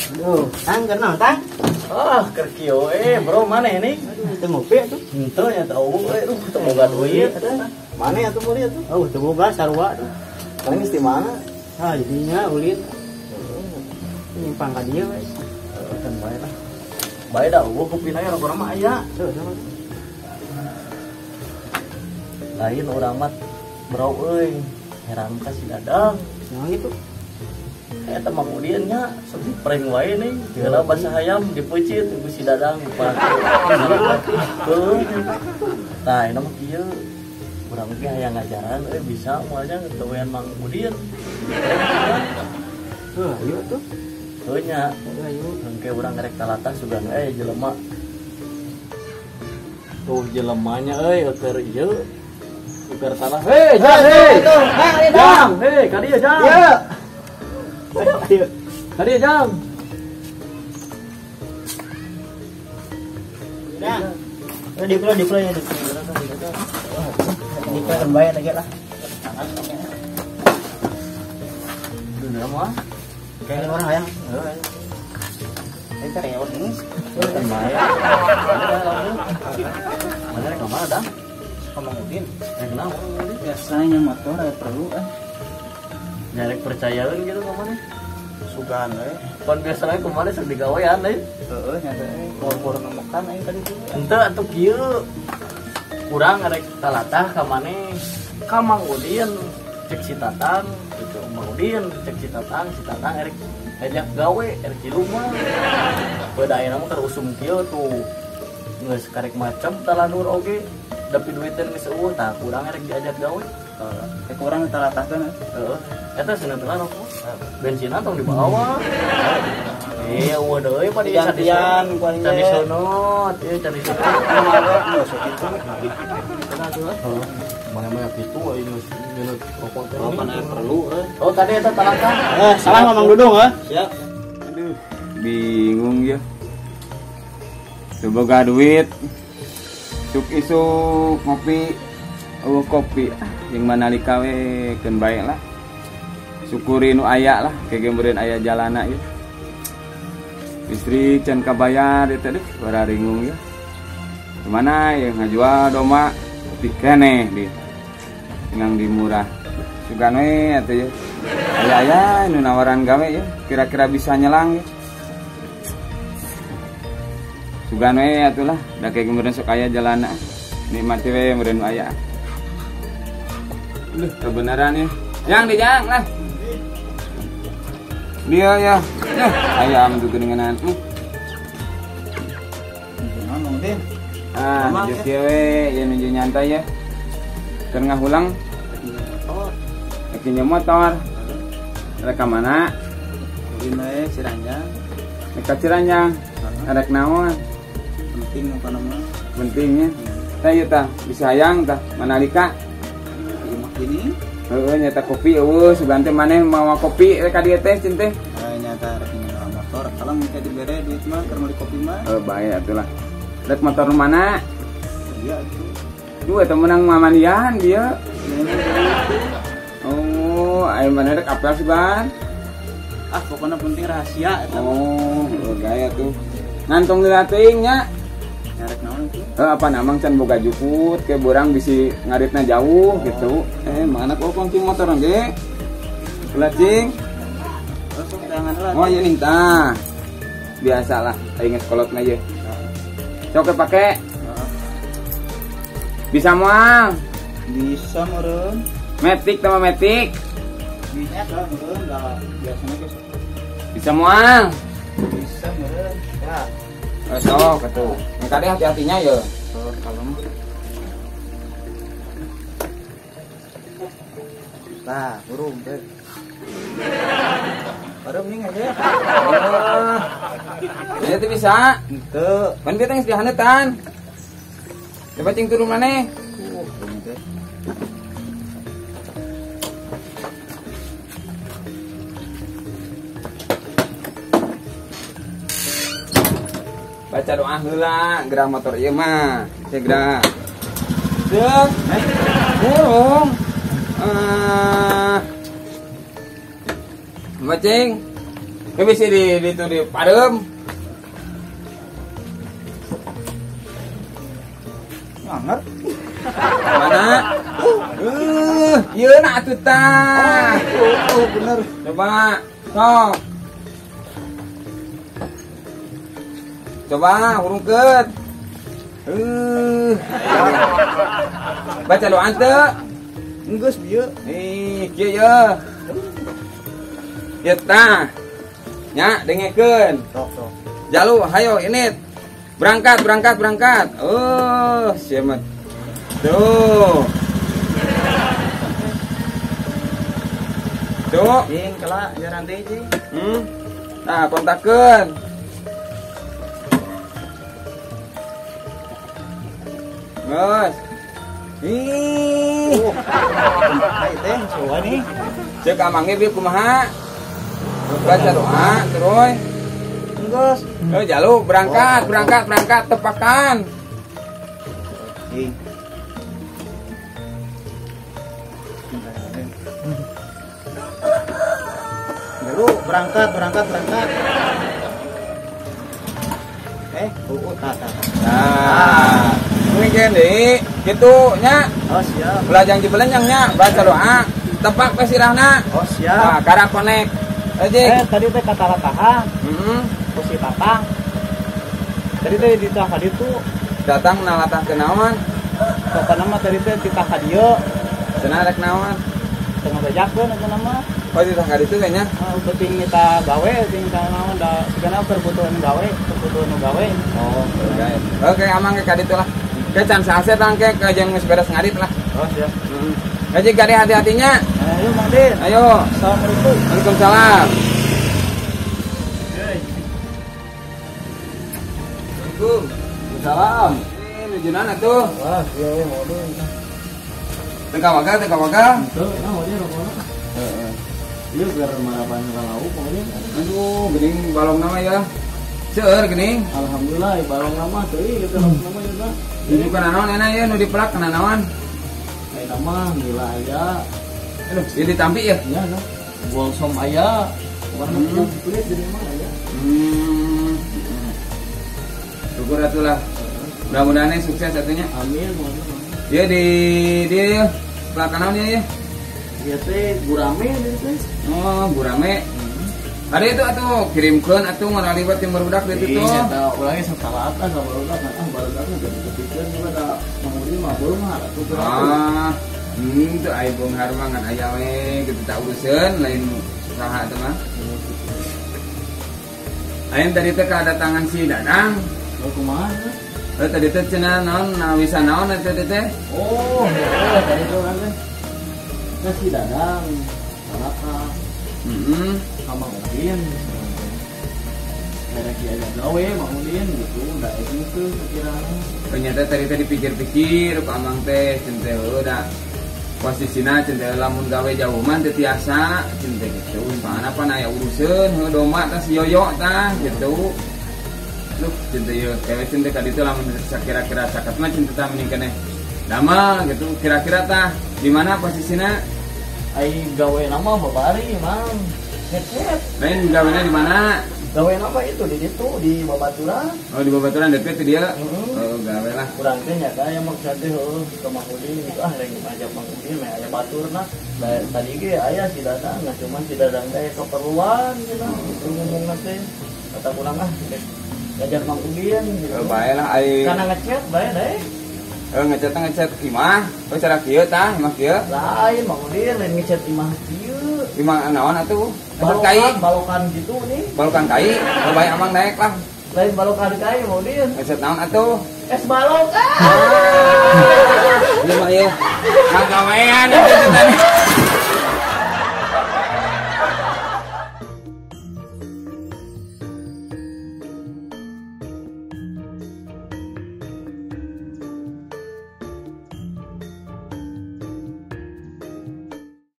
Aduh, tang kenal tang. Ah, keur kieu bro mana ini? Teu ngopi atuh. Henteu nya tau euy, duh teu boga duit. Mana atuh meuli atuh? Oh, teu boga sarua tuh. Paling geus di mana? Ah, jadinya ulin. Nyimpang ka dieu we. Kan bae lah. Bae da eueuh kopina ge urang mah aya. Tuh, sama. Lain urang mah bro euy, heran ka si Dadang. Nah gitu. Eta Mang Udin nya sok diprank wae nih, heula basa hayam dipeucit ku si Dadang dipake. Heuh. Tah, eta mah kieu. Urang ge hayang ngajaran euy bisa moal nya gawean Mang Udin. Heuh, ayo tuh. Heuh nya, ayo. Engke urang rek talatah sugan we jelema. Tuh jelemanya euy keur ieu. Keur tanah. Hei, jang, hei. Jang, hei, ka dieu jang. Ieu. Tadi jam. Nah, di ya. Di kan bayar lagi lah. Udah mah. Kayak orang hayang. Ini reot ini. Kan bayar. Mana rek mana dah? Ka Mang Udin. Rek naon Mang Udin? Biasanya motor aya perlu ah. Nyarek percayaan gitu ka mana? Sugan we. Pan biasanya kemana sok digawean deui. Heeh, nya teh bor-bor nemekan aing tadi tuh. Henteu atuh kieu. Urang rek talatah ka maneh. Ka Mang Udin cek si Tatang gitu. Mang Udin cek si Tatang erek ngajak gawe erek di rumah. Beuda ayeuna mah keur usum kieu tuh. Geus karek macam talanur oge. Tapi duiteun geus eueuh tah kurang erek diajak gawe. Heeh, kurang talatahkeun. Heeh. Eta cenah teh rokok. Bensinna tong dibawa. Eueuh deui pa di gantian ku aing candi sonot, ieu candi sonot. Geus kitu. Heeh. Mana-mana kitu euy geus ngeuneuh rokok teh. Oh, mana perlu euy. Oh, tadi eta talatah. Salah Mamang Dudung heuh. Siap. Aduh, bingung ya. Teu boga duit. Isuk isuk ngopi, eueuh kopi. Jeung manalika we keun bae lah. Syukuri nu aya lah, kege meureun aya jalana ieu. Listrik can kabayar ieu teh deuh, bararingung ieu. Kemana ya ngajual doma kopi keneh di ngang di murah. Sugan we atuh ieu. Aya-aya nu nawaran gawe ieu, kira-kira bisa nyelang ieu. Sugan we atuh lah, da kege meureun sok aya jalana. Nikmati we meureun nu aya. Duh, kebenaran ya. Yang di jang lah. Dia ya. Duh, ayam tuh geuningan. Mang Udin. Ah, nuju kieu we, ieu nuju nyantai ya. Keur ngahulang. Rek nyewa motor. Rek ka mana? Ulin we Ciranjang. Rek ka Ciranjang. Rek naon? Penting apa nama? Pentingnya. Tah ieu tah, bisa hayang tah, manalika. Ini heeh nyata kopi eueuh sugan teh maneh mawa kopi rek ka dieu teh cin teh. Nyata rek nyewa motor kalau mun dibere duit mah keur meuli kopi mah. Heuh bae atuh lah. Rek motor nu mana? Iya atuh. Duh eta meunang mamandian dieu. Oh, aya mana rek apel sugan? Ah, pokoknya penting rahasia eta. Oh, gaya tuh. Ngantong heula teuing nya. Nyarek naon itu? Apa namang can boga jukut ke borang bisi ngaritna jauh gitu. Mana kok kunci motor ge? Heula cing. Oh, ieu tah. Biasalah aing geus kolotna ieu. Sok pake. Bisa moal? Bisa meureun. Metik sama metik. Bisa meureun da biasana geus. Bisa moal? Bisa meureun. Ya. Sok atuh. Engka deh hati-hatinya ya. Oh, kalem. Nah, burung teh. Baru mending aja. Ya itu bisa. Henteu. Pan bieu teh geus dihaneutan. Coba cing turun maneh. Burung teh. Baca doa heula, gerah motor ieu mah. Segera. Seung, burung. Bacing. Ke bisi di itu di padeum. Anger. Mana? Ieu na atuh tah. Oh, bener. Coba. Sok. Coba hurungkeun. Baca doa teu? Enggeus bieu. Ih, kieu ye. Ieu tah. Nya dengekeun. Sok, sok. Jalu, hayo init. Berangkat, berangkat, berangkat. Oh, siamat. Tuh. Tuh. Jing, kela jaran teh, jing. Nah, kontakkeun. Geus. Ih. Ai teh, coba nih. Cek amangnya bieu kumaha? Baca doa terus. Geus. Yo jalu berangkat, berangkat, berangkat tepakan. Jing. Jalu berangkat, berangkat, berangkat. Tah. Nah, ini kan deui, kitu nya. Oh, siap. Belajang jibelenyang nya, baca doa, tepak we sirahna. Oh, siap. Nah, karak konek. Tadi teh kata latahan. Heeh. Ku si Tatang. Tadi teh ditah ka ditu. Datang nalatah ke naon? Pokona mah tadi teh ditah ka dieu. Cenah rek naon? Teu ngabejakeun eta mah. Oh, ditah ka ditu nya. Heeh, penting kita gawe, penting kita naon da sigana kebutuhan gawe, kebutuhan nu gawe. Oh, oke. Oke, amang ke ka ditu lah. Ke can saset angke ke jeung geus beres ngadit lah. Oh, siap. Heeh. Gaji gade hati-hatinya. Ayo Mang Din. Ayo. Assalamualaikum. Waalaikumsalam. Assalamualaikum. Waalaikumsalam. Ini nuju naon atuh? Wah, ieu we mau deui. Teu kawaga, teu kawaga. Teu, nah mau deui rokona. Heeh. Ieu biar marapan lauk mau deui. Aduh, geuning balong nama ya. Seueur geuning. Alhamdulillah balong nama teu ieu teh lauk nama juga. Nuju kana naon enak ya nu dipelak kana naon? Ayeuna mah gila aya. Aduh, ieu ditampi ya? Nya, no. Bolsom aya. Warna kulit jadi mah aya. Syukur atuh lah. Mudah-mudahan sukses atunya. Amin, amin. Dia di dia pelakan naon ya? Dia teh gurame dia teh. Oh, gurame. Ada itu atuh kirimkeun atuh ngaraliwat tim barudak ditu tuh. Iya, eta urangnya satalata ka barudak ah barudak mah jadi kepikeun juga da Mang Udin mah beunghar atuh. Ah, teu aya beunghar mah ngan aya we kitu tak uruseun lain usaha teh mah. Lain tadi teh kedatangan si Dadang. Oh, kumaha? Tadi teh cenah naon nawisa naon eta teh? Oh, heeh tadi teh urang teh. Teh si Dadang salaka. Heeh. Sama Udin. Ada kiai gawe Mang Udin gitu, da itu sekiranya. Ternyata tadi teh dipikir-pikir ku amang teh cenah teh heuh da posisina cenah teh lamun gawe jauh mah teu tiasa cenah teh gitu. Soalna pan aya uruseun heuh domba tah si Yoyo tah gitu. Duh, cenah teh yeuh kewe cenah teh ka ditu lamun sakira-kira saket mah cenah teh mending keneh damel gitu. Kira-kira tah di mana posisina? Ai gawe nama babari Mang. Ngecet. Lain gawena di mana? Gawe nama itu di ditu di Babaturan. Oh, di Babaturan deket dia. Oh, gawe lah. Kurang teh nya ka yang maksud teh heuh ka Mang Udin gitu ah lain ngajak Mang Udin mah aya baturna. Tadi ge aya si Dadang, nah cuman si Dadang teh keperluan gitu. Gitu ngomongna teh. Kata kurang ah ngajak Mang Udin gitu. Oh, bae lah ai. Kana ngecet bae deui. Ngecet ngecet imah. Oh, cara kieu tah, imah kieu. Lain Mang Udin lain ngecet imah kieu. Imah naon atuh? Balokan kai, balokan gitu nih. Balokan kai, oh bae amang naik lah. Lain balokan kai Mang Udin. Ngecet naon atuh? Es balokan. Ieu mah ieu. Ngagawean atuh tadi.